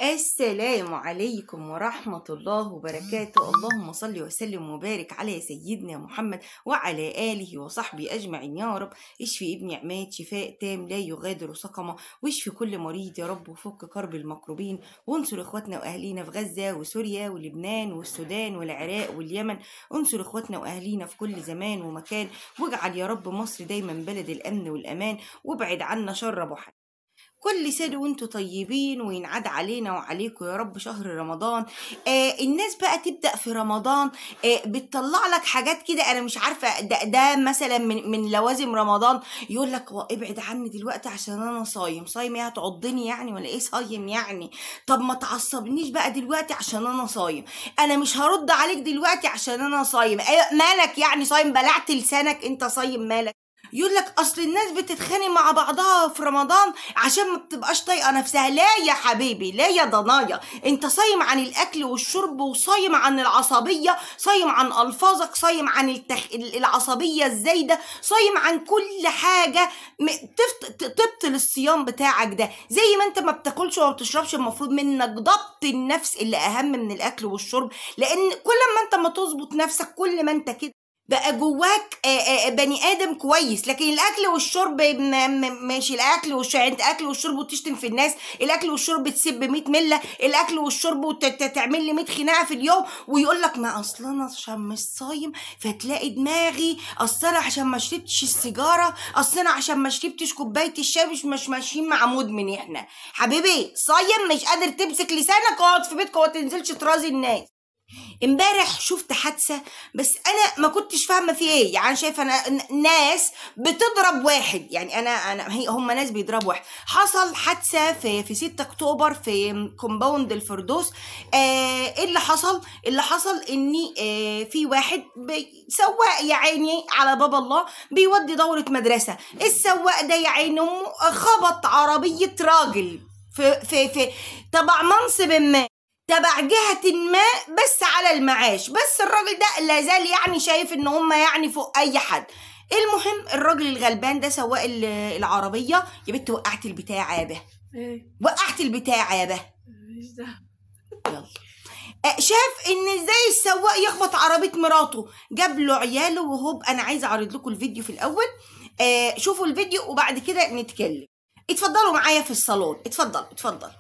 السلام عليكم ورحمة الله وبركاته. اللهم صل وسلم وبارك على سيدنا محمد وعلى آله وصحبه أجمعين يا رب. اشفي ابني عماد شفاء تام لا يغادر سقما، واشفي كل مريض يا رب، وفك كرب المكروبين، وانصر اخواتنا وأهلينا في غزة وسوريا ولبنان والسودان والعراق واليمن. انصر اخواتنا وأهلينا في كل زمان ومكان، واجعل يا رب مصر دايما بلد الأمن والأمان، وابعد عنا شر أبو حد. كل سنة وانتوا طيبين، وينعاد علينا وعليكم يا رب شهر رمضان. الناس بقى تبدأ في رمضان بتطلع لك حاجات كده انا مش عارفة. ده مثلا من لوازم رمضان، يقول لك ابعد عني دلوقتي عشان انا صايم. صايم ايه؟ هتعضني يعني ولا ايه؟ صايم يعني. طب ما تعصبنيش بقى دلوقتي عشان انا صايم، انا مش هرد عليك دلوقتي عشان انا صايم. مالك يعني صايم؟ بلعت لسانك انت صايم مالك؟ يقول لك اصل الناس بتتخانق مع بعضها في رمضان عشان ما بتبقاش طايقة نفسها. لا يا حبيبي، لا يا ضنايا، انت صايم عن الاكل والشرب، وصايم عن العصبية، صايم عن الفاظك، صايم عن العصبية الزايدة، صايم عن كل حاجة تبطل الصيام بتاعك ده. زي ما انت ما بتاكلش وما بتشربش، المفروض منك ضبط النفس اللي اهم من الاكل والشرب، لان كل ما انت ما تظبط نفسك كل ما انت كده بقى جواك بني ادم كويس. لكن الاكل والشرب ماشي، الاكل والشرب انت اكل والشرب وتشتم في الناس، الاكل والشرب تسب 100 ملة، الاكل والشرب وتعمل لي 100 خناقه في اليوم، ويقول لك ما اصل انا عشان مش صايم فتلاقي دماغي، اصل انا عشان ما شربتش السيجارة، اصل انا عشان ما شربتش كوباية الشاي. مش ماشيين مع مدمن احنا حبيبي. صايم مش قادر تمسك لسانك، اقعد في بيتك وما تنزلش ترازي الناس. امبارح شفت حادثه بس انا ما كنتش فاهمه في ايه. يعني شايفه انا ناس بتضرب واحد، يعني انا هي هم ناس بيضربوا واحد. حصل حادثه في 6 اكتوبر في كومباوند الفردوس. ايه اللي حصل؟ اللي حصل ان في واحد سواق يا عيني على باب الله بيودي دوره مدرسه. السواق ده يا عيني امه خبط عربية راجل في في في تبع منصب ما، تبع جهة ما، بس على المعاش. بس الراجل ده لازال يعني شايف ان هم يعني فوق اي حد. المهم الراجل الغلبان ده سواق العربية، يا بنت وقعت البتاع يا به، وقعت البتاع يا به، يلا. شاف ان ازاي السواق يخبط عربية مراته، جاب له عياله وهوب. انا عايزة اعرض لكم الفيديو في الاول، شوفوا الفيديو وبعد كده نتكلم. اتفضلوا معايا في الصالون، اتفضل اتفضل.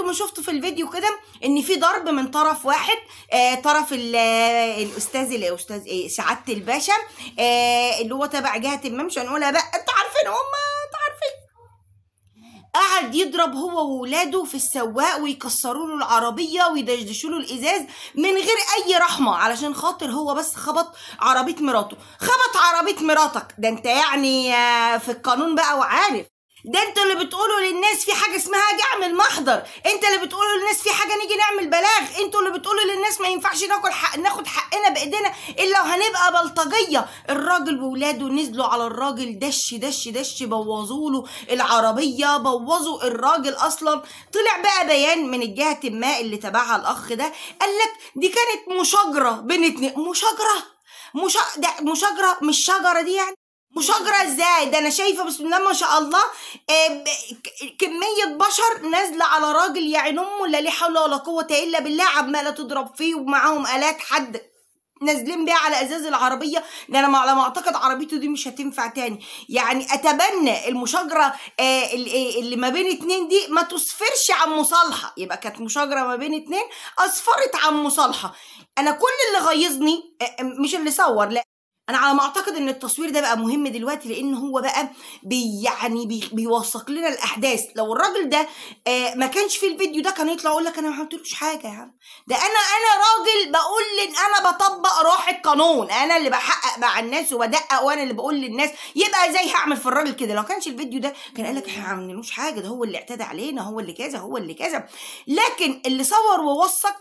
انتم ما شفتوا في الفيديو كده ان في ضرب من طرف واحد، طرف الاستاذ الاستاذ ايه سعادة الباشا، اللي هو تبع جهة ما مش هنقولها بقى، انتوا عارفين، هم انتوا عارفين. قعد يضرب هو وولاده في السواق ويكسروا له العربية ويدشدشوا له الازاز من غير اي رحمه، علشان خاطر هو بس خبط عربية مراته. خبط عربية مراتك ده انت يعني في القانون بقى وعارف ده، انتوا اللي بتقولوا للناس في حاجة اسمها اجي اعمل محضر، انت اللي بتقولوا للناس في حاجة نيجي نعمل بلاغ، انتوا اللي بتقولوا للناس ما ينفعش ناكل حق ناخد حقنا بايدينا الا وهنبقى بلطجيه. الراجل وولاده نزلوا على الراجل دش دش دش، بوظوا له العربية، بوظوا الراجل اصلا. طلع بقى بيان من الجهة ما اللي تبعها الاخ ده، قال لك دي كانت مشاجره بين اتنين. مشاجره؟ ده مشاجره مش شجرة دي يعني مشاجرة ازاي؟ ده انا شايفة بسم الله ما شاء الله كمية بشر نازلة على راجل يا عين امه لا ليه حول ولا قوة الا بالله، عمالة تضرب فيه ومعاهم آلات حد نازلين بيها على ازاز العربية. ده انا على ما اعتقد عربيته دي مش هتنفع تاني. يعني اتبنى المشاجرة اللي ما بين اتنين دي ما تسفرش عن مصالحة، يبقى كانت مشاجرة ما بين اتنين اسفرت عن مصالحة. انا كل اللي غيظني مش اللي صور، لا انا على ما اعتقد ان التصوير ده بقى مهم دلوقتي، لان هو بقى بيوثق لنا الاحداث. لو الراجل ده ما كانش في الفيديو ده كان يطلع يقول لك انا ما عملتلوش حاجة يا عم، ده انا راجل بقول ان انا بطبق روح القانون، انا اللي بحقق مع الناس وبدقق وانا اللي بقول للناس، يبقى ازاي هعمل في الراجل كده؟ لو كانش الفيديو ده كان قال لك احنا ما عملنالوش حاجة، ده هو اللي اعتدى علينا، هو اللي كذا، هو اللي كذا. لكن اللي صور ووثق،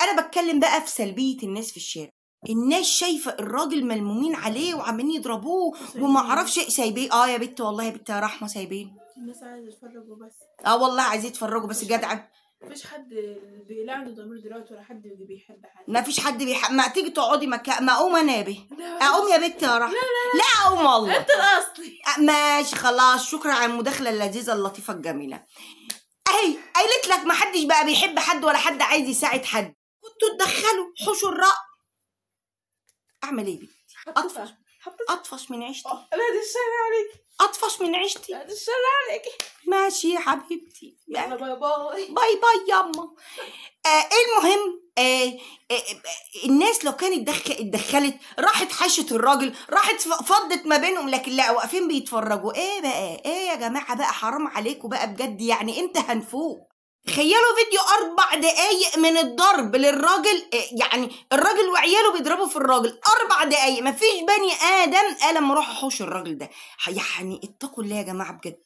انا بتكلم بقى في سلبية الناس في الشارع. الناس شايفه الراجل ملمومين عليه وعمالين يضربوه وما اعرفش سايبيه. يا بت والله يا بت يا رحمه سايبين الناس عايزه يتفرجوا بس. والله عايزين يتفرجوا بس. جدعه مفيش حد لا عنده ضمير دلوقتي ولا حد بيحب حد، مفيش حد بيحب. ما تيجي تقعدي مكان ما اقوم انا يا اقوم يا بت يا رحمه. لا لا اقوم والله، انت الاصلي. ماشي خلاص، شكرا على المداخلة اللذيذة اللطيفة الجميلة. اهي قالت لك ما حدش بقى بيحب حد ولا حد عايز يساعد حد. كنتوا تدخلوا حوشوا الرأي. اعمل ايه بنتي؟ اطفش اطفش من عيشتي. لا دي الشر عليكي، اطفش من عيشتي، لا دي الشر عليكي. ماشي يا حبيبتي، يلا bye bye bye bye ياما. المهم الناس لو كانت اتدخلت راحت حشت الراجل، راحت فضت ما بينهم، لكن لا واقفين بيتفرجوا. ايه بقى؟ ايه يا جماعة بقى، حرام عليكم بقى بجد. يعني امتى هنفوق؟ تخيلوا فيديو 4 دقايق من الضرب للراجل، يعني الراجل وعياله بيضربوا في الراجل 4 دقايق، مفيش بني ادم قال اما اروح احوش الراجل ده. يعني اتقوا الله يا جماعة بجد.